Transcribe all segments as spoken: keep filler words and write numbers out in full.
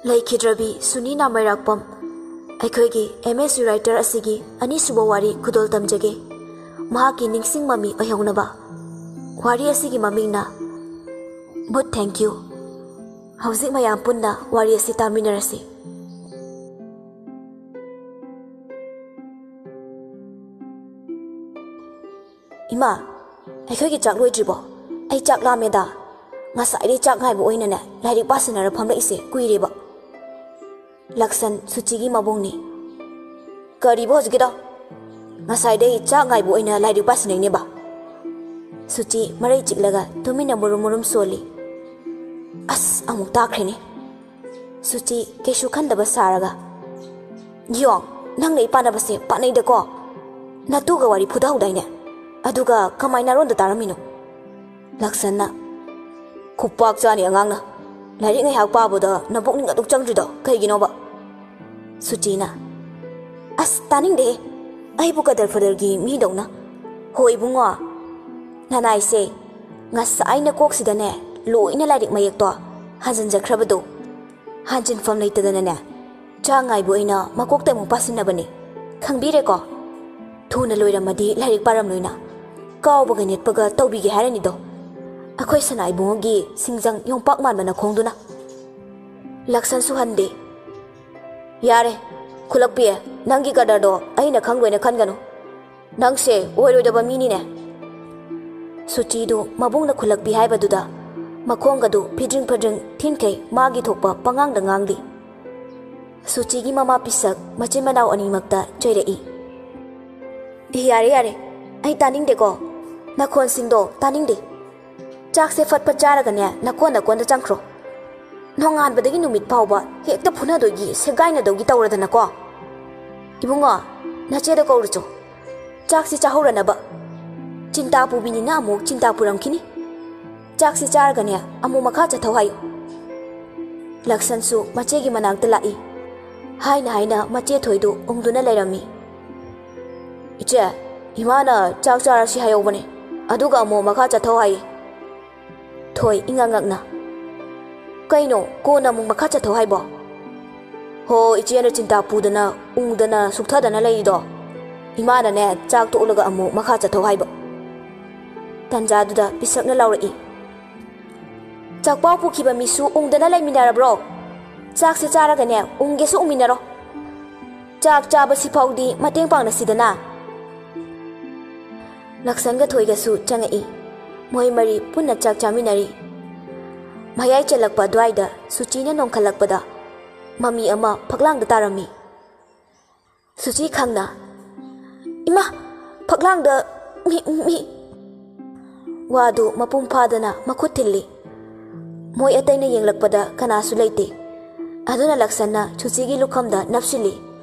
ꯂꯩꯈꯤꯗ꯭ꯔꯕꯤ ꯁꯨꯅꯤ ꯅꯥꯃꯩꯔꯥꯛꯄꯝ, ꯑꯩꯈꯣꯏꯒꯤ M S U writer ꯑꯁꯤꯒꯤ ꯑꯅꯤꯁꯨꯕ ꯋꯥꯔꯤ ꯈꯨꯗꯣꯜ ꯇꯝꯖꯒꯦ꯫ ꯃꯍꯥꯛꯀꯤ ꯅꯤꯡꯁꯤꯡ ꯃꯃꯤ ꯑꯣꯏꯍꯧꯅꯕ꯫ ꯋꯥꯔꯤ ꯑꯁꯤꯒꯤ ꯃꯃꯤꯡꯅ But Thank You꯫ ꯍꯧꯖꯤꯛ ꯃꯌꯥꯝ ꯄꯨꯟꯅ ꯋꯥꯔꯤ ꯑꯁꯤ ꯇꯥꯃꯤꯟꯅꯔꯁꯤ꯫ ꯏꯃꯥ, ꯑꯩꯈꯣꯏꯒꯤ ꯆꯥꯛ ꯂꯣꯏꯗ꯭ꯔꯤꯕꯣ? ꯑꯩ ꯆꯥꯛ ꯂꯥꯝꯃꯦꯗ꯫ ꯉꯁꯥꯏꯗꯩ ꯆꯥꯛ ꯉꯥꯏꯕ ꯑꯣꯏꯅꯅꯦ ꯂꯥꯏꯔꯤꯛ ꯄꯥꯁꯤꯟꯅꯔ ꯐꯝꯂꯛꯏꯁꯦ ꯀꯨꯏꯔꯦꯕ꯫ ꯂꯛꯁꯟ ꯁꯨꯆꯤꯒꯤ ꯃꯕꯨꯡꯅꯤ꯫ ꯀꯔꯤꯕ ꯍꯧꯖꯤꯛꯀꯤꯗꯣ? ꯉꯁꯥꯏꯗꯩ ꯆꯥꯛ ꯉꯥꯏꯕ ꯑꯣꯏꯅ ꯂꯥꯏꯔꯤꯛ ꯄꯥꯁꯤꯟꯅꯩꯅꯦꯕ꯫ ꯁꯨꯆꯤ ꯃꯔꯩ ꯆꯤꯛꯂꯒ ꯇꯨꯃꯤꯟꯅ ꯃꯨꯔꯨꯝ ꯃꯨꯔꯨꯝ ꯁꯣꯜꯂꯤ꯫ ꯑꯁ, ꯑꯃꯨꯛ ꯇꯥꯈ꯭ꯔꯦꯅꯦ꯫ ꯁꯨꯆꯤ ꯀꯩꯁꯨ ꯈꯟꯗꯕ ꯁꯥꯔꯒ, "ꯌꯣꯡ, ꯅꯪꯅ ꯏꯄꯥꯟꯅꯕꯁꯦ ꯄꯥꯟꯅꯩꯗꯀꯣ꯫ ꯅꯇꯨꯒ ꯋꯥꯔꯤ ꯐꯨꯗꯍꯧꯗꯥꯏꯅꯦ? ꯑꯗꯨꯒ ꯀꯃꯥꯏꯅ ꯅꯔꯣꯟꯗꯣ ꯇꯥꯔꯝꯃꯤꯅꯣ?" ꯂꯛꯁꯟꯅ, "ꯈꯨꯄꯥꯛ ꯆꯥꯅꯤ ꯑꯉꯥꯡꯅ꯫ ꯂꯥꯏꯔꯤꯛ ꯉꯥꯏꯍꯥꯛ ꯄꯥꯕꯗ ꯅꯄꯨꯛꯅꯤꯡ ꯑꯗꯨꯛ ꯆꯪꯗ꯭ꯔꯤꯗꯣ ꯀꯩꯒꯤꯅꯣꯕ?" ꯁꯨꯆꯤꯅ, "ꯑꯁ, ꯇꯥꯅꯤꯡꯗꯦꯍꯦ꯫ ꯑꯩꯕꯨ ꯀꯗꯔ ꯐꯗꯔꯒꯤ ꯃꯤꯗꯧꯅ꯫ ꯍꯣ ꯏꯕꯨꯡꯉꯣ, ꯅꯅꯥꯏꯁꯦ ꯉꯁꯥꯏꯅ ꯀꯣꯛꯁꯤꯗꯅꯦ ꯂꯣꯏꯅ ꯂꯥꯏꯔꯤꯛ ꯃꯌꯦꯛꯇꯣ ꯍꯟꯖꯤꯟꯖꯈ꯭ꯔꯕꯗꯣ꯫ ꯍꯟꯖꯤꯟꯐꯝ ꯂꯩꯇꯗꯅꯅꯦ ꯆꯥꯛ ꯉꯥꯏꯕ ꯑꯣꯏꯅ ꯃꯀꯣꯛꯇ ꯑꯃꯨꯛ ꯄꯥꯁꯤꯟꯅꯕꯅꯤ꯫ ꯈꯪꯕꯤꯔꯦꯀꯣ? ꯊꯨꯅ ꯂꯣꯏꯔꯝꯃꯗꯤ ꯂꯥꯏꯔꯤꯛ ꯄꯥꯔꯝꯂꯣꯏꯅ꯫ ꯀꯥꯎꯕꯒ ꯅꯦꯠꯄꯒ ꯇꯧꯕꯤꯒꯦ ꯍꯥꯏꯔꯅꯤꯗꯣ꯫ ꯑꯩꯈꯣꯏ ꯁꯅꯥ ꯏꯕꯨꯡꯉꯣꯒꯤ ꯁꯤꯡꯖꯪ ꯌꯣꯝꯄꯥꯛ ꯃꯥꯟꯕ ꯅꯈꯣꯡꯗꯨꯅ꯫" ꯂꯛꯁꯟꯁꯨ ꯍꯟꯗꯦ꯫ "ꯌꯥꯔꯦ, ꯈꯨꯂꯛꯄꯤ, ꯅꯪꯒꯤ ꯀꯗꯔꯗꯣ ꯑꯩꯅ ꯈꯪꯂꯣꯏꯅ ꯈꯟꯒꯅꯨ꯫ ꯅꯪꯁꯦ ꯑꯣꯏꯔꯣꯏꯗꯕ ꯃꯤꯅꯤꯅꯦ꯫" ꯁꯨꯆꯤꯗꯨ ꯃꯕꯨꯡꯅ ꯈꯨꯂꯛꯄꯤ ꯍꯥꯏꯕꯗꯨꯗ ꯃꯈꯣꯡꯒꯗꯨ ꯐꯤꯗ꯭ꯔꯤꯡ ꯐꯗ꯭ꯔꯤꯡ ꯊꯤꯟꯈꯩ ꯃꯥꯒꯤ ꯊꯣꯛꯄ ꯄꯉꯥꯡꯗ ꯉꯥꯡꯂꯤ꯫ ꯁꯨꯆꯤꯒꯤ ꯃꯃꯥ ꯄꯤꯁꯛ ꯃꯆꯤꯟ ꯃꯅꯥꯎ ꯑꯅꯤꯃꯛꯇ ꯆꯩꯔꯛꯏ꯫ "ꯌꯥꯔꯦ, ꯌꯥꯔꯦ, ꯑꯩ ꯇꯥꯅꯤꯡꯗꯦꯀꯣ꯫ ꯅꯈꯣꯟꯁꯤꯡꯗꯣ ꯇꯥꯅꯤꯡꯗꯦ꯫ ꯆꯥꯛꯁꯦ ꯐꯠ ꯐꯠ ꯆꯥꯔꯒꯅꯦ ꯅꯀꯣꯟ ꯅꯀꯣꯟꯗ ꯆꯪꯈ꯭ꯔꯣ꯫ ꯅꯣꯡꯉꯥꯟꯕꯗꯒꯤ ꯅꯨꯃꯤꯠ ꯐꯥꯎꯕ ꯍꯦꯛꯇ ꯐꯨꯅꯗꯣꯏꯒꯤ ꯁꯦꯒꯥꯏꯅꯗꯧꯒꯤ ꯇꯧꯔꯗꯅꯀꯣ꯫ ꯏꯕꯨꯡꯉꯣ, ꯅꯆꯦꯗ ꯀꯧꯔꯨꯆꯣ꯫ ꯆꯥꯛꯁꯤ ꯆꯥꯍꯧꯔꯅꯕ꯫ ꯆꯤꯟꯇꯥ ꯄꯨꯕꯤꯅꯤꯅ ꯑꯃꯨꯛ ꯆꯤꯟꯇꯥ ꯄꯨꯔꯝꯈꯤꯅꯤ꯫ ꯆꯥꯛꯁꯤ ꯆꯥꯔꯒꯅꯦ ꯑꯃꯨꯛ ꯃꯈꯥ ꯆꯠꯊꯧ ꯍꯥꯏꯌꯨ꯫" ꯂꯛꯁꯟꯁꯨ ꯃꯆꯦꯒꯤ ꯃꯅꯥꯛꯇ ꯂꯥꯛꯏ꯫ ꯍꯥꯏꯅ ꯍꯥꯏꯅ ꯃꯆꯦ ꯊꯣꯏꯗꯨ ꯎꯪꯗꯨꯅ ꯂꯩꯔꯝꯃꯤ꯫ "ꯏꯆꯦ, ꯏꯃꯥꯅ ꯆꯥꯛ ꯆꯥꯔꯁꯤ ꯍꯥꯏꯍꯧꯕꯅꯦ, ꯑꯗꯨꯒ ꯑꯃꯨꯛ ꯃꯈꯥ ꯆꯠꯊꯧ ꯍꯥꯏꯌꯦ꯫" ꯊꯣꯏ ꯏꯉꯛ ꯉꯛꯅ꯫ "ꯀꯩꯅꯣ, ꯀꯣꯟꯅ ꯑꯃꯨꯛ ꯃꯈꯥ ꯆꯠꯊꯧ ꯍꯥꯏꯕꯣ?" "ꯍꯣ, ꯏꯆꯦꯅ ꯆꯤꯟꯇꯥ ꯄꯨꯗꯅ, ꯎꯪꯗꯅ, ꯁꯨꯛꯊꯗꯅ ꯂꯩꯔꯤꯗꯣ, ꯏꯃꯥꯅꯅꯦ, ꯆꯥꯛ ꯇꯣꯛꯂꯒ ꯑꯃꯨꯛ ꯃꯈꯥ ꯆꯠꯊꯧ ꯍꯥꯏꯕ꯫" ꯇꯟꯖꯥꯗꯨꯗ ꯄꯤꯁꯛꯅ ꯂꯥꯎꯔꯛꯏ, "ꯆꯥꯛꯄꯥꯎ ꯄꯨꯈꯤꯕ ꯃꯤꯁꯨ ꯎꯪꯗꯅ ꯂꯩꯃꯤꯟꯅꯔꯕ꯭ꯔꯣ? ꯆꯥꯛꯁꯦ ꯆꯥꯔꯒꯅꯦ, ꯎꯪꯒꯦꯁꯨ ꯎꯪꯃꯤꯟꯅꯔꯣ꯫ ꯆꯥꯛ ꯆꯥꯕꯁꯤ ꯐꯥꯎꯗꯤ ꯃꯇꯦꯡ ꯄꯥꯡꯅꯁꯤꯗꯅ꯫" ꯂꯛꯁꯟꯒ ꯊꯣꯏꯒꯁꯨ ꯆꯪꯉꯛꯏ꯫ ꯃꯣꯏ ꯃꯔꯤ ꯄꯨꯟꯅ ꯆꯥꯛ ꯆꯥꯃꯤꯟꯅꯔꯤ꯫ ꯃꯌꯥꯏ ꯆꯜꯂꯛꯄ ꯑꯗꯨꯋꯥꯏꯗ ꯁꯨꯆꯤꯅ ꯅꯣꯡꯈꯠꯂꯛꯄꯗ ꯃꯃꯤ ꯑꯃ ꯐꯛꯂꯥꯡꯗ ꯇꯥꯔꯝꯃꯤ꯫ ꯁꯨꯆꯤ ꯈꯪꯅ, "ꯏꯃꯥ, ꯐꯛꯂꯥꯡꯗ ꯃꯤ, ꯃꯤ!" ꯋꯥꯗꯨ ꯃꯄꯨꯡ ꯐꯥꯗꯅ ꯃꯈꯨꯠ ꯊꯤꯜꯂꯤ꯫ ꯃꯣꯏ ꯑꯇꯩꯅ ꯌꯦꯡꯂꯛꯄꯗ ꯀꯅꯥꯁꯨ ꯂꯩꯇꯦ꯫ ꯑꯗꯨꯅ ꯂꯛꯁꯟꯅ ꯁꯨꯆꯤꯒꯤ ꯂꯨꯈꯝꯗ ꯅꯞꯁꯤꯜꯂꯤ꯫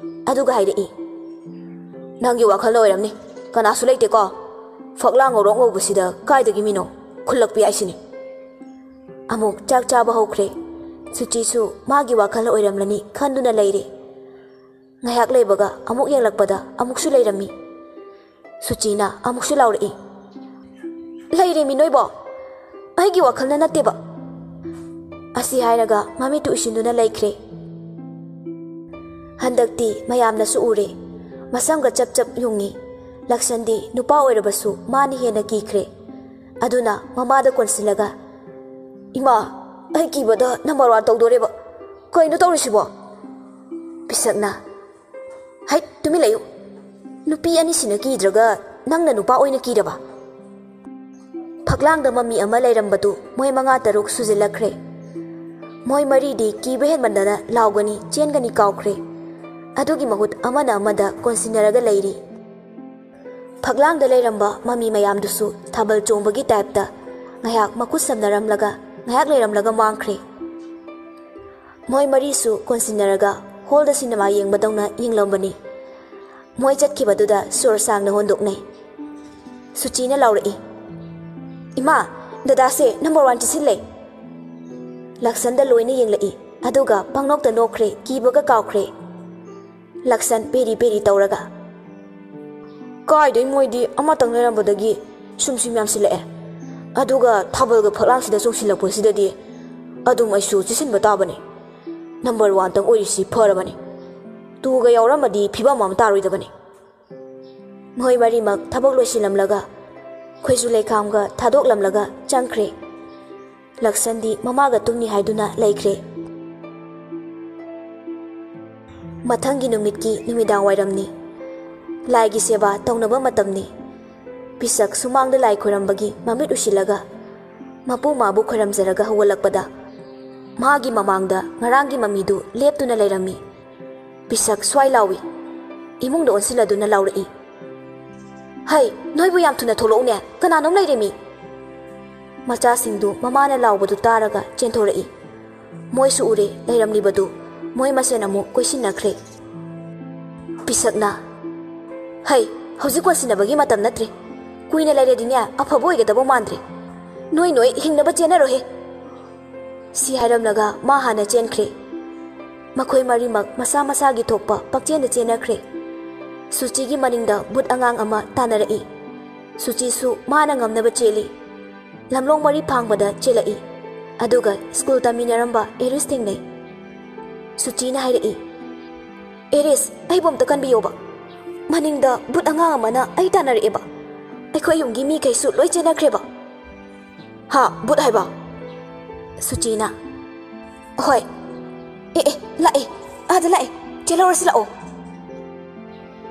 ꯑꯗꯨꯒ ꯍꯥꯏꯔꯛꯏ, "ꯅꯪꯒꯤ ꯋꯥꯈꯜꯗ ꯑꯣꯏꯔꯝꯅꯤ꯫ ꯀꯅꯥꯁꯨ ꯂꯩꯇꯦꯀꯣ? ꯐꯛꯂꯥꯡ ꯉꯧꯔꯣꯛ ꯉꯧꯕꯁꯤꯗ ꯀꯥꯏꯗꯒꯤ ꯃꯤꯅꯣ? ꯈꯨꯜꯂꯛꯄꯤ ꯍꯥꯏꯁꯤꯅꯤ꯫" ꯑꯃꯨꯛ ꯆꯥꯛ ꯆꯥꯕ ꯍꯧꯈ꯭ꯔꯦ꯫ ꯁꯨꯆꯤꯁꯨ ꯃꯥꯒꯤ ꯋꯥꯈꯜ ꯑꯣꯏꯔꯝꯂꯅꯤ ꯈꯟꯗꯨꯅ ꯂꯩꯔꯦ꯫ ꯉꯥꯏꯍꯥꯛ ꯂꯩꯕꯒ ꯑꯃꯨꯛ ꯌꯦꯡꯂꯛꯄꯗ ꯑꯃꯨꯛꯁꯨ ꯂꯩꯔꯝꯃꯤ꯫ ꯁꯨꯆꯤꯅ ꯑꯃꯨꯛꯁꯨ ꯂꯥꯎꯔꯛꯏ, "ꯂꯩꯔꯦꯃꯤ ꯅꯣꯏꯕꯣ, ꯑꯩꯒꯤ ꯋꯥꯈꯜꯅ ꯅꯠꯇꯦꯕ꯫" ꯑꯁꯤ ꯍꯥꯏꯔꯒ ꯃꯃꯤꯠꯇꯨ ꯎꯏꯁꯤꯟꯗꯨꯅ ꯂꯩꯈ꯭ꯔꯦ꯫ ꯍꯟꯗꯛꯇꯤ ꯃꯌꯥꯝꯅꯁꯨ ꯎꯔꯦ꯫ ꯃꯁꯝꯒ ꯆꯞ ꯆꯞ ꯌꯨꯡꯉꯤ꯫ ꯂꯛꯁꯟꯗꯤ ꯅꯨꯄꯥ ꯑꯣꯏꯔꯕꯁꯨ ꯃꯥꯅ ꯍꯦꯟꯅ ꯀꯤꯈ꯭ꯔꯦ꯫ ꯑꯗꯨꯅ ꯃꯃꯥꯗ ꯀꯣꯟꯁꯤꯜꯂꯒ, "ꯏꯃꯥ, ꯑꯩ ꯀꯤꯕꯗ ꯅꯝꯕꯔ ꯋꯥꯟ ꯇꯧꯗꯣꯔꯦꯕ꯫ ꯀꯩꯅꯣ ꯇꯧꯔꯤꯁꯤꯕꯣ?" ꯄꯤꯁꯛꯅ, "ꯍꯩꯠ, ꯇꯨꯃꯤꯟ ꯂꯩꯌꯨ꯫ ꯅꯨꯄꯤ ꯑꯅꯤꯁꯤꯅ ꯀꯤꯗ꯭ꯔꯒ ꯅꯪꯅ ꯅꯨꯄꯥ ꯑꯣꯏꯅ ꯀꯤꯔꯕ?" ꯐꯛꯂꯥꯡꯗ ꯃꯃꯤ ꯑꯃ ꯂꯩꯔꯝꯕꯗꯨ ꯃꯣꯏ ꯃꯉꯥ ꯇꯔꯨꯛ ꯁꯨꯖꯤꯜꯂꯛꯈ꯭ꯔꯦ꯫ ꯃꯣꯏ ꯃꯔꯤꯗꯤ ꯀꯤꯕ ꯍꯦꯟꯃꯟꯗꯅ ꯂꯥꯎꯒꯅꯤ, ꯆꯦꯟꯒꯅꯤ ꯀꯥꯎꯈ꯭ꯔꯦ꯫ ꯑꯗꯨꯒꯤ ꯃꯍꯨꯠ ꯑꯃꯅ ꯑꯃꯗ ꯀꯣꯟꯁꯤꯟꯅꯔꯒ ꯂꯩꯔꯤ꯫ ꯐꯛꯂꯥꯡꯗ ꯂꯩꯔꯝꯕ ꯃꯃꯤ ꯃꯌꯥꯝꯗꯨꯁꯨ ꯊꯥꯕꯜ ꯆꯣꯡꯕꯒꯤ ꯇꯥꯏꯞꯇ ꯉꯥꯏꯍꯥꯛ ꯃꯈꯨꯠ ꯁꯝꯅꯔꯝꯂꯒ, ꯉꯥꯏꯍꯥꯛ ꯂꯩꯔꯝꯂꯒ ꯃꯥꯡꯈ꯭ꯔꯦ꯫ ꯃꯣꯏ ꯃꯔꯤꯁꯨ ꯀꯣꯟꯁꯤꯟꯅꯔꯒ ꯍꯣꯜꯗ ꯁꯤꯅꯦꯃꯥ ꯌꯦꯡꯕꯗꯧꯅ ꯌꯦꯡꯂꯝꯕꯅꯤ꯫ ꯃꯣꯏ ꯆꯠꯈꯤꯕꯗꯨꯗ ꯁꯣꯔ ꯁꯥꯡꯅ ꯍꯣꯟꯗꯣꯛꯅꯩ꯫ ꯁꯨꯆꯤꯅ ꯂꯥꯎꯔꯛꯏ, "ꯏꯃꯥ, ꯗꯗꯥꯁꯦ ꯅꯝꯕꯔ ꯋꯥꯟ ꯆꯤꯁꯤꯜꯂꯦ!" ꯂꯛꯁꯟꯗ ꯂꯣꯏꯅ ꯌꯦꯡꯂꯛꯏ, ꯑꯗꯨꯒ ꯄꯪꯅꯣꯛꯇ ꯅꯣꯛꯈ꯭ꯔꯦ, ꯀꯤꯕꯒ ꯀꯥꯎꯈ꯭ꯔꯦ꯫ ꯂꯛꯁꯟ ꯄꯦꯔꯤ ꯄꯦꯔꯤ ꯇꯧꯔꯒ, "ꯀꯥꯏꯗꯩ, ꯃꯣꯏꯗꯤ ꯑꯃꯇꯪ ꯂꯩꯔꯝꯕꯗꯒꯤ ꯁꯨꯝ ꯁꯨꯝ ꯌꯥꯝꯁꯤꯜꯂꯛꯑꯦ꯫ ꯑꯗꯨꯒ ꯊꯥꯕꯜꯒ ꯐꯛꯂꯥꯡꯁꯤꯗ ꯆꯣꯡꯁꯤꯜꯂꯛꯄꯁꯤꯗꯗꯤ ꯑꯗꯨꯝ ꯑꯩꯁꯨ ꯆꯦꯁꯤꯟꯕ ꯇꯥꯕꯅꯤ꯫ ꯅꯝꯕꯔ ꯋꯥꯟꯇꯪ ꯑꯣꯏꯔꯤꯁꯤ ꯐꯔꯕꯅꯤ꯫ ꯇꯨꯒ ꯌꯥꯎꯔꯝꯃꯗꯤ ꯐꯤꯕꯝ ꯑꯃ ꯇꯥꯔꯣꯏꯗꯕꯅꯤ꯫ ꯃꯈꯣꯏ ꯃꯔꯤꯃꯛ ꯊꯕꯛ ꯂꯣꯏꯁꯤꯜꯂꯝꯂꯒ ꯈꯣꯏꯖꯨ ꯂꯩꯈꯥꯝꯒ ꯊꯥꯗꯣꯛꯂꯝꯂꯒ ꯆꯪꯈ꯭ꯔꯦ꯫ ꯂꯛꯁꯟꯗꯤ ꯃꯃꯥꯒ ꯇꯨꯝꯅꯤ ꯍꯥꯏꯗꯨꯅ ꯂꯩꯈ꯭ꯔꯦ꯫ ꯃꯊꯪꯒꯤ ꯅꯨꯃꯤꯠꯀꯤ ꯅꯨꯃꯤꯗꯥꯡ ꯋꯥꯏꯔꯝꯅꯤ꯫ ꯂꯥꯏꯒꯤ ꯁꯦꯕꯥ ꯇꯧꯅꯕ ꯃꯇꯝꯅꯤ꯫ ꯄꯤꯁꯛ ꯁꯨꯃꯥꯡꯗ ꯂꯥꯏ ꯈꯣꯏꯔꯝꯕꯒꯤ ꯃꯃꯤꯠ ꯎꯏꯁꯤꯜꯂꯒ ꯃꯄꯨ ꯃꯥꯕꯨ ꯈꯣꯏꯔꯝꯖꯔꯒ ꯍꯧꯒꯠꯂꯛꯄꯗ ꯃꯥꯒꯤ ꯃꯃꯥꯡꯗ ꯉꯔꯥꯡꯒꯤ ꯃꯃꯤꯗꯨ ꯂꯦꯞꯇꯨꯅ ꯂꯩꯔꯝꯃꯤ꯫ ꯄꯤꯁꯛ ꯁ꯭ꯋꯥꯏ ꯂꯥꯎꯏ꯫ ꯏꯃꯨꯡꯗ ꯑꯣꯟꯁꯤꯜꯂꯗꯨꯅ ꯂꯥꯎꯔꯛꯏ, "ꯍꯩ, ꯅꯣꯏꯕꯨ ꯌꯥꯝ ꯊꯨꯅ ꯊꯣꯛꯂꯛꯎꯅꯦ, ꯀꯅꯥꯅꯣꯝ ꯂꯩꯔꯦꯃꯤ!" ꯃꯆꯥꯁꯤꯡꯗꯨ ꯃꯃꯥꯅ ꯂꯥꯎꯕꯗꯨ ꯇꯥꯔꯒ ꯆꯦꯟꯊꯣꯔꯛꯏ꯫ ꯃꯣꯏꯁꯨ ꯎꯔꯦ ꯂꯩꯔꯝꯂꯤꯕꯗꯨ꯫ ꯃꯣꯏ ꯃꯁꯦꯟ ꯑꯃꯨꯛ ꯀꯣꯏꯁꯤꯟꯅꯈ꯭ꯔꯦ꯫ ꯄꯤꯁꯛꯅ, "ꯍꯩ, ꯍꯧꯖꯤꯛ ꯀꯣꯟꯁꯤꯟꯅꯕꯒꯤ ꯃꯇꯝ ꯅꯠꯇ꯭ꯔꯦ꯫ ꯀꯨꯏꯅ ꯂꯩꯔꯗꯤꯅꯦ ꯑꯐꯕ ꯑꯣꯏꯒꯗꯕ ꯃꯥꯟꯗ꯭ꯔꯦ꯫ ꯅꯣꯏ ꯅꯣꯏ ꯍꯤꯡꯅꯕ ꯆꯦꯟꯅꯔꯣꯍꯦ!" ꯁꯤ ꯍꯥꯏꯔꯝꯂꯒ ꯃꯥ ꯍꯥꯟꯅ ꯆꯦꯟꯈ꯭ꯔꯦ꯫ ꯃꯈꯣꯏ ꯃꯔꯤꯃꯛ ꯃꯁꯥ ꯃꯁꯥꯒꯤ ꯊꯣꯛꯄ ꯄꯛꯆꯦꯟꯗ ꯆꯦꯟꯅꯈ꯭ꯔꯦ꯫ ꯁꯨꯆꯤꯒꯤ ꯃꯅꯤꯡꯗ ꯕꯨꯠ ꯑꯉꯥꯡ ꯑꯃ ꯇꯥꯟꯅꯔꯛꯏ꯫ ꯁꯨꯆꯤꯁꯨ ꯃꯥꯅ ꯉꯝꯅꯕ ꯆꯦꯜꯂꯤ꯫ ꯂꯝꯂꯣꯡ ꯃꯔꯤ ꯐꯥꯡꯕꯗ ꯆꯦꯜꯂꯛꯏ꯫ ꯑꯗꯨꯒ ꯁ꯭ꯀꯨꯜ ꯇꯝꯃꯤꯟꯅꯔꯝꯕ ꯑꯦꯔꯤꯁ ꯊꯦꯡꯅꯩ꯫ ꯁꯨꯆꯤꯅ ꯍꯥꯏꯔꯛꯏ, "ꯑꯦꯔꯤꯁ, ꯑꯩꯕꯨ ꯑꯝꯇ ꯀꯟꯕꯤꯌꯣꯕ꯫ ꯃꯅꯤꯡꯗ ꯕꯨꯠ ꯑꯉꯥꯡ ꯑꯃꯅ ꯑꯩ ꯇꯥꯟꯅꯔꯛꯑꯦꯕ꯫ ꯑꯩꯈꯣꯏ ꯌꯨꯝꯒꯤ ꯃꯤꯈꯩꯁꯨ ꯂꯣꯏ ꯆꯦꯟꯅꯈ꯭ꯔꯦꯕ꯫" "ꯍꯥ, ꯕꯨꯠ ꯍꯥꯏꯕ?" ꯁꯨꯆꯤꯅ꯫ "ꯍꯣꯏ꯫ ꯑꯦ, ꯑꯦ, ꯂꯥꯛꯑꯦ꯫ ꯑꯥꯗ ꯂꯥꯛꯑꯦ꯫ ꯆꯦꯜꯍꯧꯔꯁꯤ ꯂꯥꯛꯑꯣ꯫"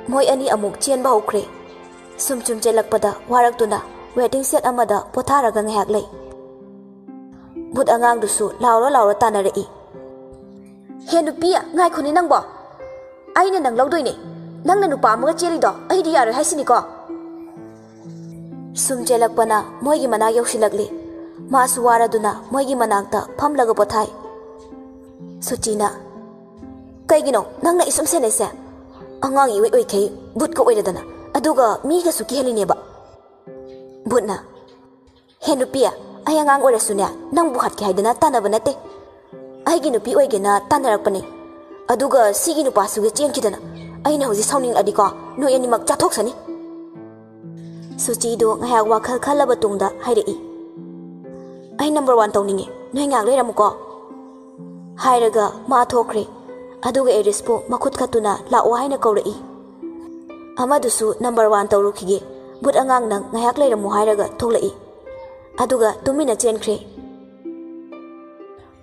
ꯃꯣꯏ ꯑꯅꯤ ꯑꯃꯨꯛ ꯆꯦꯟꯕ ꯍꯧꯈ꯭ꯔꯦ꯫ ꯁꯨꯝ ꯁꯨꯝ ꯆꯦꯜꯂꯛꯄꯗ ꯋꯥꯔꯛꯇꯨꯅ ꯋꯦꯇꯤꯡ ꯁꯦꯠ ꯑꯃꯗ ꯄꯣꯊꯥꯔꯒ ꯉꯥꯏꯍꯥꯛ ꯂꯩ꯫ ꯕꯨꯠ ꯑꯉꯥꯡꯗꯨꯁꯨ ꯂꯥꯎꯔ ꯂꯥꯎꯔ ꯇꯥꯟꯅꯔꯛꯏ꯫ "ꯍꯦ ꯅꯨꯄꯤ, ꯉꯥꯏꯈꯣꯅꯦ ꯅꯪꯕꯣ꯫ ꯑꯩꯅ ꯅꯪ ꯂꯧꯗꯣꯏꯅꯦ꯫ ꯅꯪꯅ ꯅꯨꯄꯥ ꯑꯃꯒ ꯆꯦꯜꯂꯤꯗꯣ ꯑꯩꯗꯤ ꯌꯥꯔꯣꯏ ꯍꯥꯏꯁꯤꯅꯤꯀꯣ꯫" ꯁꯨꯝ ꯆꯦꯜꯂꯛꯄꯅ ꯃꯣꯏꯒꯤ ꯃꯅꯥꯛ ꯌꯧꯁꯤꯜꯂꯛꯂꯤ꯫ ꯃꯥꯁꯨ ꯋꯥꯔꯗꯨꯅ ꯃꯣꯏꯒꯤ ꯃꯅꯥꯛꯇ ꯐꯝꯂꯒ ꯄꯣꯊꯥꯏ꯫ ꯁꯨꯆꯤꯅ, "ꯀꯩꯒꯤꯅꯣ ꯅꯪꯅ ꯏꯁꯨꯝ ꯁꯦꯟꯅꯩꯁꯦ? ꯑꯉꯥꯡ ꯏꯑꯣꯏ ꯑꯣꯏꯈꯩ ꯕꯨꯠꯀ ꯑꯣꯏꯔꯗꯅ, ꯑꯗꯨꯒ ꯃꯤꯒꯁꯨ ꯀꯤꯍꯜꯂꯤꯅꯦꯕ꯫" ꯕꯨꯠꯅ, "ꯍꯦ ꯅꯨꯄꯤ, ꯑꯩ ꯑꯉꯥꯡ ꯑꯣꯏꯔꯁꯨꯅꯦ ꯅꯪꯕꯨ ꯍꯥꯠꯀꯦ ꯍꯥꯏꯗꯅ ꯇꯥꯟꯅꯕ ꯅꯠꯇꯦ꯫ ꯑꯩꯒꯤ ꯅꯨꯄꯤ ꯑꯣꯏꯒꯦꯅ ꯇꯥꯟꯅꯔꯛꯄꯅꯦ꯫ ꯑꯗꯨꯒ ꯁꯤꯒꯤ ꯅꯨꯄꯥꯁꯤꯒ ꯆꯦꯟꯈꯤꯗꯅ ꯑꯩꯅ ꯍꯧꯖꯤꯛ ꯁꯥꯎꯅꯤꯡꯂꯛꯑꯗꯤꯀꯣ ꯅꯣꯏ ꯑꯅꯤꯃꯛ ꯆꯥꯊꯣꯛꯁꯅꯤ꯫" ꯁꯨꯆꯤꯗꯨ ꯉꯥꯏꯍꯥꯛ ꯋꯥꯈꯜ ꯈꯜꯂꯕ ꯇꯨꯡꯗ ꯍꯥꯏꯔꯛꯏ, "ꯑꯩ ꯅꯝꯕꯔ ꯋꯥꯟ ꯇꯧꯅꯤꯡꯉꯦ꯫ "ꯅꯣꯏ ꯉꯥꯏꯍꯥꯛ ꯂꯩꯔꯝꯃꯨꯀꯣ," ꯍꯥꯏꯔꯒ ꯃꯥ ꯊꯣꯛꯈ꯭ꯔꯦ꯫ ꯑꯗꯨꯒ ꯑꯦꯔꯤꯁꯄꯨ ꯃꯈꯨꯠ ꯈꯠꯇꯨꯅ "ꯂꯥꯛꯑꯣ" ꯍꯥꯏꯅ ꯀꯧꯔꯛꯏ꯫ "ꯑꯃꯗꯨꯁꯨ ꯅꯝꯕꯔ ꯋꯥꯟ ꯇꯧꯔꯨꯈꯤꯒꯦ, ꯕꯨꯠ ꯑꯉꯥꯡ ꯅꯪ ꯉꯥꯏꯍꯥꯛ ꯂꯩꯔꯝꯃꯨ" ꯍꯥꯏꯔꯒ ꯊꯣꯛꯂꯛꯏ꯫ ꯑꯗꯨꯒ ꯇꯨꯃꯤꯟꯅ ꯆꯦꯟꯈ꯭ꯔꯦ꯫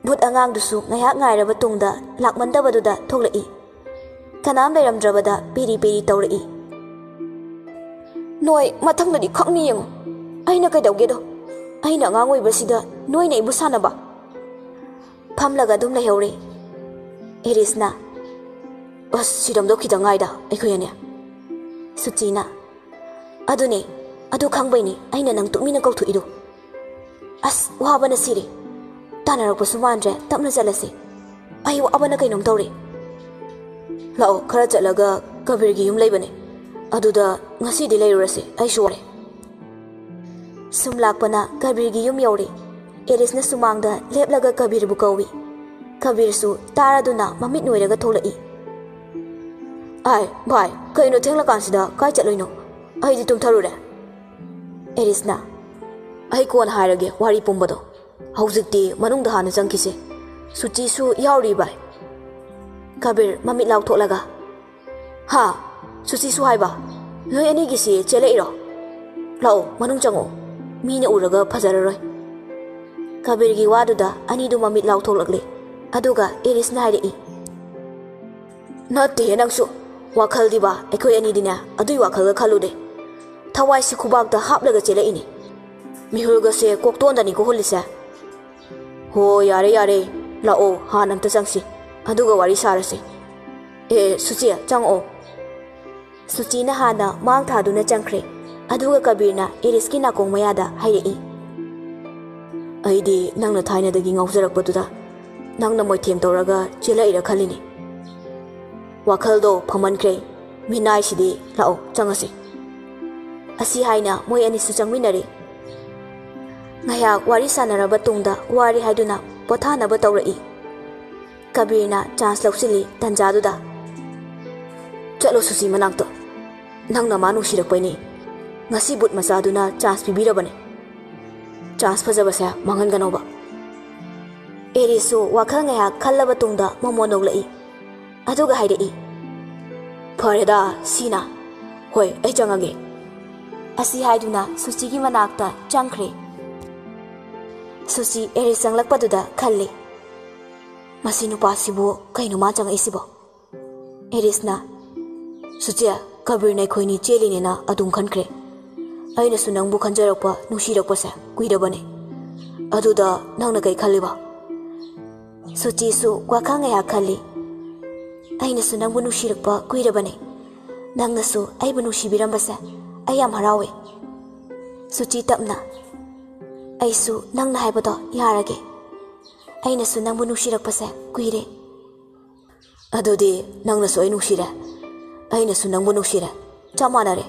ꯕꯨꯠ ꯑꯉꯥꯡꯗꯨꯁꯨ ꯉꯥꯏꯍꯥꯛ ꯉꯥꯏꯔꯕ ꯇꯨꯡꯗ ꯂꯥꯛꯃꯟꯗꯕꯗꯨꯗ ꯊꯣꯛꯂꯛꯏ꯫ ꯀꯅꯥꯝ ꯂꯩꯔꯝꯗ꯭ꯔꯕꯗ ꯄꯦꯔꯤ ꯄꯦꯔꯤ ꯇꯧꯔꯛꯏ꯫ "ꯅꯣꯏ ꯃꯊꯪꯗꯗꯤ ꯈꯪꯅꯤ ꯌꯦꯡꯉꯨ꯫ ꯑꯩꯅ ꯀꯩꯗꯧꯒꯦꯗꯣ? ꯑꯩꯅ ꯑꯉꯥꯡ ꯑꯣꯏꯕꯁꯤꯗ ꯅꯣꯏꯅ ꯑꯩꯕꯨ ꯁꯥꯟꯅꯕ?" ꯐꯝꯂꯒ ꯑꯗꯨꯝ ꯂꯩꯍꯧꯔꯦ꯫ ꯑꯦꯔꯤꯁꯅ, "ꯑꯁ, ꯁꯤꯔꯝꯗꯧ ꯈꯤꯇꯪ ꯉꯥꯏꯗ ꯑꯩꯈꯣꯏ ꯑꯅꯤ꯫" ꯁꯨꯆꯤꯅ, "ꯑꯗꯨꯅꯦ, ꯑꯗꯨ ꯈꯪꯕꯩꯅꯦ ꯑꯩꯅ ꯅꯪ ꯇꯨꯃꯤꯟꯅ ꯀꯧꯊꯣꯛꯏꯗꯣ꯫ ꯑꯁ, ꯋꯥꯕꯅ ꯁꯤꯔꯦ꯫ ꯇꯥꯟꯅꯔꯛꯄꯁꯨ ꯃꯥꯟꯗ꯭ꯔꯦ, ꯇꯞꯅ ꯆꯠꯂꯁꯦ꯫ ꯑꯩ ꯋꯥꯕꯅ ꯀꯩꯅꯣꯝ ꯇꯧꯔꯦ꯫" "ꯂꯥꯛꯑꯣ, ꯈꯔ ꯆꯠꯂꯒ ꯀꯕꯤꯔꯒꯤ ꯌꯨꯝ ꯂꯩꯕꯅꯦ, ꯑꯗꯨꯗ ꯉꯁꯤꯗꯤ ꯂꯩꯔꯨꯔꯁꯦ, ꯑꯩꯁꯨ ꯋꯥꯔꯦ꯫" ꯁꯨꯝ ꯂꯥꯛꯄꯅ ꯀꯕꯤꯔꯒꯤ ꯌꯨꯝ ꯌꯧꯔꯦ꯫ ꯑꯦꯔꯤꯁꯅ ꯁꯨꯃꯥꯡꯗ ꯂꯦꯞꯂꯒ ꯀꯕꯤꯔꯕꯨ ꯀꯧꯏ꯫ ꯀꯕꯤꯔꯁꯨ ꯇꯥꯔꯗꯨꯅ ꯃꯃꯤꯠ ꯅꯣꯏꯔꯒ ꯊꯣꯛꯂꯛꯏ꯫ "ꯑꯥꯏ, ꯚꯥꯏ, ꯀꯩꯅꯣ ꯊꯦꯡꯂꯀꯥꯟꯁꯤꯗ ꯀꯥꯏ ꯆꯠꯂꯣꯏꯅꯣ? ꯑꯩꯗꯤ ꯇꯨꯝꯊꯔꯨꯔꯦ꯫" ꯑꯦꯔꯤꯁꯅ, "ꯑꯩ ꯀꯣꯟꯅ ꯍꯥꯏꯔꯒꯦ ꯋꯥꯔꯤ ꯄꯨꯝꯕꯗꯣ꯫ ꯍꯧꯖꯤꯛꯇꯤ ꯃꯅꯨꯡꯗ ꯍꯥꯟꯅ ꯆꯪꯈꯤꯁꯦ꯫ ꯁꯨꯆꯤꯁꯨ ꯌꯥꯎꯔꯤ, ꯚꯥꯏ꯫" ꯀꯕꯤꯔ ꯃꯃꯤꯠ ꯂꯥꯎꯊꯣꯛꯂꯒ, "ꯍꯥ? ꯁꯨꯆꯤꯁꯨ ꯍꯥꯏꯕ? ꯅꯣꯏ ꯑꯅꯤꯒꯤꯁꯤ ꯆꯦꯜꯂꯛꯏꯔꯣ? ꯂꯥꯛꯑꯣ, ꯃꯅꯨꯡ ꯆꯪꯉꯛꯑꯣ꯫ ꯃꯤꯅ ꯎꯔꯒ ꯐꯖꯔꯔꯣꯏ꯫" ꯀꯕꯤꯔꯒꯤ ꯋꯥꯗꯨꯗ ꯑꯅꯤꯗꯨ ꯃꯃꯤꯠ ꯂꯥꯎꯊꯣꯛꯂꯛꯂꯦ꯫ ꯑꯗꯨꯒ ꯑꯦꯔꯤꯁꯅ ꯍꯥꯏꯔꯛꯏ, "ꯅꯠꯇꯦꯍꯦ ꯅꯪꯁꯨ꯫ ꯋꯥꯈꯜꯗꯤꯕ ꯑꯩꯈꯣꯏ ꯑꯅꯤꯗꯤꯅꯦ ꯑꯗꯨꯏ ꯋꯥꯈꯜꯒ ꯈꯜꯂꯨꯗꯦ꯫ ꯊꯋꯥꯏꯁꯤ ꯈꯨꯕꯥꯛꯇ ꯍꯥꯞꯂꯒ ꯆꯦꯜꯂꯛꯏꯅꯤ꯫ ꯃꯤꯍꯨꯜꯒꯁꯦ ꯀꯣꯛꯇꯣꯟꯗꯅꯤꯀꯣ ꯍꯨꯜꯂꯤꯁꯦ꯫" "ꯍꯣ, ꯌꯥꯔꯦ, ꯌꯥꯔꯦ꯫ ꯂꯥꯛꯑꯣ, ꯍꯥꯟꯅ ꯑꯝꯇ ꯆꯪꯁꯤ꯫ ꯑꯗꯨꯒ ꯋꯥꯔꯤ ꯁꯥꯔꯁꯤ꯫ ꯑꯦ, ꯁꯨꯆꯤ, ꯆꯪꯉꯛꯑꯣ꯫" ꯁꯨꯆꯤꯅ ꯍꯥꯟꯅ ꯃꯥꯡ ꯊꯥꯗꯨꯅ ꯆꯪꯈ꯭ꯔꯦ꯫ ꯑꯗꯨꯒ ꯀꯕꯤꯔꯅ ꯑꯦꯔꯤꯁꯀꯤ ꯅꯥꯀꯣꯡ ꯃꯌꯥꯗ ꯍꯥꯏꯔꯛꯏ, "ꯑꯩꯗꯤ ꯅꯪꯅ ꯊꯥꯏꯅꯗꯒꯤ ꯉꯥꯎꯖꯔꯛꯄꯗꯨꯗ ꯅꯪꯅ ꯃꯣꯏꯊꯦꯝ ꯇꯧꯔꯒ ꯆꯦꯜꯂꯛꯏꯔ ꯈꯜꯂꯤꯅꯤ꯫ ꯋꯥꯈꯜꯗꯣ ꯐꯃꯟꯈ꯭ꯔꯦ꯫ ꯃꯤꯅꯥꯏꯁꯤꯗꯤ ꯂꯥꯛꯑꯣ, ꯆꯪꯉꯁꯤ꯫" ꯑꯁꯤ ꯍꯥꯏꯅ ꯃꯣꯏ ꯑꯅꯤꯁꯨ ꯆꯪꯃꯤꯟꯅꯔꯦ꯫ ꯉꯥꯏꯍꯥꯛ ꯋꯥꯔꯤ ꯁꯥꯟꯅꯔꯕ ꯇꯨꯡꯗ ꯋꯥꯔꯦ ꯍꯥꯏꯗꯨꯅ ꯄꯣꯊꯥꯅꯕ ꯇꯧꯔꯛꯏ꯫ ꯀꯕꯤꯔꯅ ꯆꯥꯟꯁ ꯂꯧꯁꯤꯜꯂꯤ ꯇꯟꯖꯥꯗꯨꯗ꯫ "ꯆꯠꯂꯣ ꯁꯨꯆꯤ ꯃꯅꯥꯛꯇ꯫ ꯅꯪꯅ ꯃꯥ ꯅꯨꯡꯁꯤꯔꯛꯄꯩꯅꯦ꯫ ꯉꯁꯤ ꯕꯨꯠ ꯃꯆꯥꯗꯨꯅ ꯆꯥꯟꯁ ꯄꯤꯕꯤꯔꯕꯅꯦ꯫ ꯆꯥꯟꯁ ꯐꯖꯕꯁꯦ ꯃꯥꯡꯍꯟꯒꯅꯣꯕ꯫" ꯑꯦꯔꯤꯁꯁꯨ ꯋꯥꯈꯜ ꯉꯥꯏꯍꯥꯛ ꯈꯜꯂꯕ ꯇꯨꯡꯗ ꯃꯃꯣꯟ ꯅꯣꯛꯂꯛꯏ꯫ ꯑꯗꯨꯒ ꯍꯥꯏꯔꯛꯏ, "ꯐꯔꯦꯗ, ꯁꯤꯅ꯫ ꯍꯣꯏ, ꯑꯩ ꯆꯪꯉꯒꯦ꯫" ꯑꯁꯤ ꯍꯥꯏꯗꯨꯅ ꯁꯨꯆꯤꯒꯤ ꯃꯅꯥꯛꯇ ꯆꯪꯈ꯭ꯔꯦ꯫ ꯁꯨꯆꯤ ꯑꯦꯔꯤꯁ ꯆꯪꯂꯛꯄꯗꯨꯗ ꯈꯜꯂꯤ, "ꯃꯁꯤ ꯅꯨꯄꯥꯁꯤꯕꯨ ꯀꯩꯅꯣ ꯃꯥ ꯆꯪꯉꯛꯏꯁꯤꯕꯣ?" ꯑꯦꯔꯤꯁꯅ, "ꯁꯨꯆꯤ, ꯀꯕꯤꯔꯅ ꯑꯩꯈꯣꯏꯅꯤ ꯆꯦꯜꯂꯤꯅꯦꯅ ꯑꯗꯨꯝ ꯈꯟꯈ꯭ꯔꯦ꯫ ꯑꯩꯅꯁꯨ ꯅꯪꯕꯨ ꯈꯟꯖꯔꯛꯄ, ꯅꯨꯡꯁꯤꯔꯛꯄꯁꯦ ꯀꯨꯏꯔꯕꯅꯦ꯫ ꯑꯗꯨꯗ ꯅꯪꯅ ꯀꯩ ꯈꯜꯂꯤꯕ?" ꯁꯨꯆꯤꯁꯨ ꯋꯥꯈꯜ ꯉꯥꯏꯍꯥꯛ ꯈꯜꯂꯤ꯫ "ꯑꯩꯅꯁꯨ ꯅꯪꯕꯨ ꯅꯨꯡꯁꯤꯔꯛꯄ ꯀꯨꯏꯔꯕꯅꯦ꯫ ꯅꯪꯅꯁꯨ ꯑꯩꯕꯨ ꯅꯨꯡꯁꯤꯕꯤꯔꯝꯕꯁꯦ ꯑꯩ ꯌꯥꯝ ꯍꯔꯥꯎꯋꯦ꯫" ꯁꯨꯆꯤ ꯇꯞꯅ, "ꯑꯩꯁꯨ ꯅꯪꯅ ꯍꯥꯏꯕꯗꯣ ꯌꯥꯔꯒꯦ꯫ ꯑꯩꯅꯁꯨ ꯅꯪꯕꯨ ꯅꯨꯡꯁꯤꯔꯛꯄꯁꯦ ꯀꯨꯏꯔꯦ꯫" "ꯑꯗꯨꯗꯤ ꯅꯪꯅꯁꯨ ꯑꯩ ꯅꯨꯡꯁꯤꯔꯦ, ꯑꯩꯅꯁꯨ ꯅꯪꯕꯨ ꯅꯨꯡꯁꯤꯔꯦ, ꯆꯞ ꯃꯥꯟꯅꯔꯦ꯫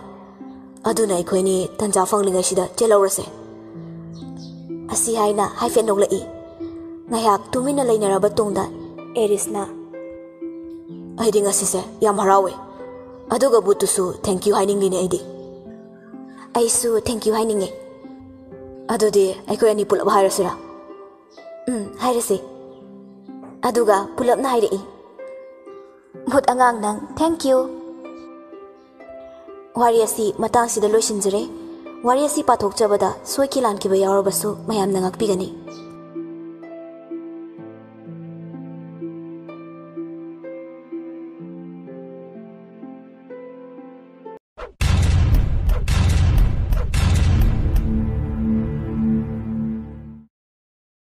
ꯑꯗꯨꯅ ꯑꯩꯈꯣꯏꯅꯤ ꯇꯟꯖꯥ ꯐꯪꯂꯤꯉꯩꯁꯤꯗ ꯆꯦꯜꯍꯧꯔꯁꯦ꯫" ꯑꯁꯤ ꯍꯥꯏꯅ ꯍꯥꯏꯐꯦꯠ ꯅꯣꯛꯂꯛꯏ꯫ ꯉꯥꯏꯍꯥꯛ ꯇꯨꯃꯤꯟꯅ ꯂꯩꯅꯔꯕ ꯇꯨꯡꯗ ꯑꯦꯔꯤꯁꯅ, "ꯑꯩꯗꯤ ꯉꯁꯤꯁꯦ ꯌꯥꯝ ꯍꯔꯥꯎꯋꯦ, ꯑꯗꯨꯒ ꯕꯨꯠꯇꯨꯁꯨ thank you ꯍꯥꯏꯅꯤꯡꯂꯤꯅꯦ ꯑꯩꯗꯤ꯫" "ꯑꯩꯁꯨ thank you ꯍꯥꯏꯅꯤꯡꯉꯦ꯫" "ꯑꯗꯨꯗꯤ ꯑꯩꯈꯣꯏ ꯑꯅꯤ ꯄꯨꯂꯞ ꯍꯥꯏꯔꯁꯤꯔꯥ?" "ꯎꯝ, ꯍꯥꯏꯔꯁꯤ꯫" ꯑꯗꯨꯒ ꯄꯨꯂꯞꯅ ꯍꯥꯏꯔꯛꯏ, "ꯕꯨꯠ ꯑꯉꯥꯡ ꯅꯪ, thank you꯫" ꯋꯥꯔꯤ ꯑꯁꯤ ꯃꯇꯥꯡꯁꯤꯗ ꯂꯣꯏꯁꯤꯟꯖꯔꯦ꯫ ꯋꯥꯔꯤ ꯑꯁꯤ ꯄꯥꯊꯣꯛꯆꯕꯗ ꯁꯣꯏꯈꯤ ꯂꯥꯟꯈꯤꯕ ꯌꯥꯎꯔꯕꯁꯨ ꯃꯌꯥꯝꯅ ꯉꯥꯛꯄꯤꯒꯅꯤ꯫